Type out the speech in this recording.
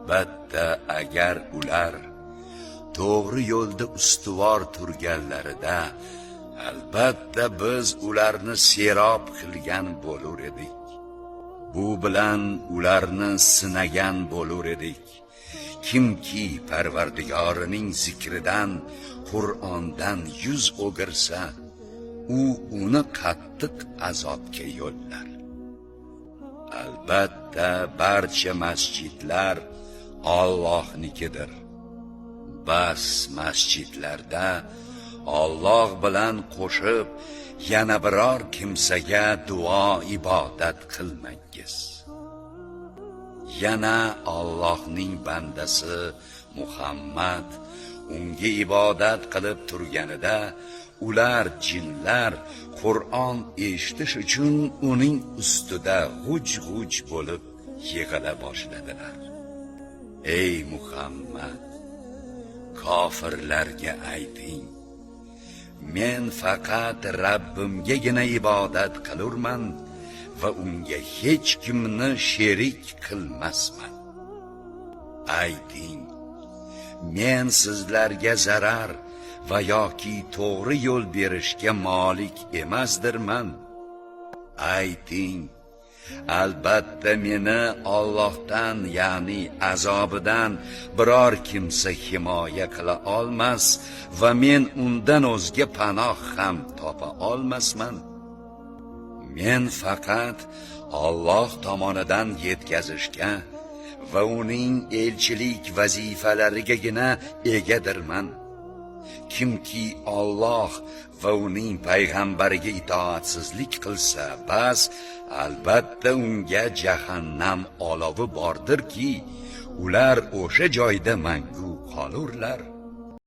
Albatta, agar ular to'g'ri yo'lda ustuvor turganlarida, albatta biz ularni serob qilgan bo'lur edik. Bu bilan ularni sinagan bo'lur edik. Kimki Parvardigorining zikridan, Qur'ondan yuz o'girsa, u uni qattiq azobga yo'llar. Albatta, barcha masjidlar Allohnikidir. Bas masjidlarda Alloh bilan qo'shib yana biror kimsaga duo ibodat qilmangiz. Yana Allohning bandasi Muhammad unga ibodat qilib turganida, ular, jinlar, Qur'on eshitish uchun uning ustida g'uj-g'uj bo'lib yig'ila boshladilar. Ey Muhammad, kofirlarga ayting: Men faqat Rabbimgagina ibodat qilurman va unga hech kimni sherik qilmasman. Ayting: Men sizlarga zarar va yoki to'g'ri yo'l berishga molik emasdirman. Ayting: Albatta meni Allohdan, ya'ni azobidan biror kimsa himoya qila olmas va men undan o'zga panoh ham topa olmasman. Men faqat Alloh tomonidan yetkazishga va uning elchilik vazifalarigagina egadirman. Kimki Alloh va uning payg'ambariga itoatsizlik qilsa, bas albatta unga jahannam olovi bordirki, ular o'sha joyda mangu qolurlar.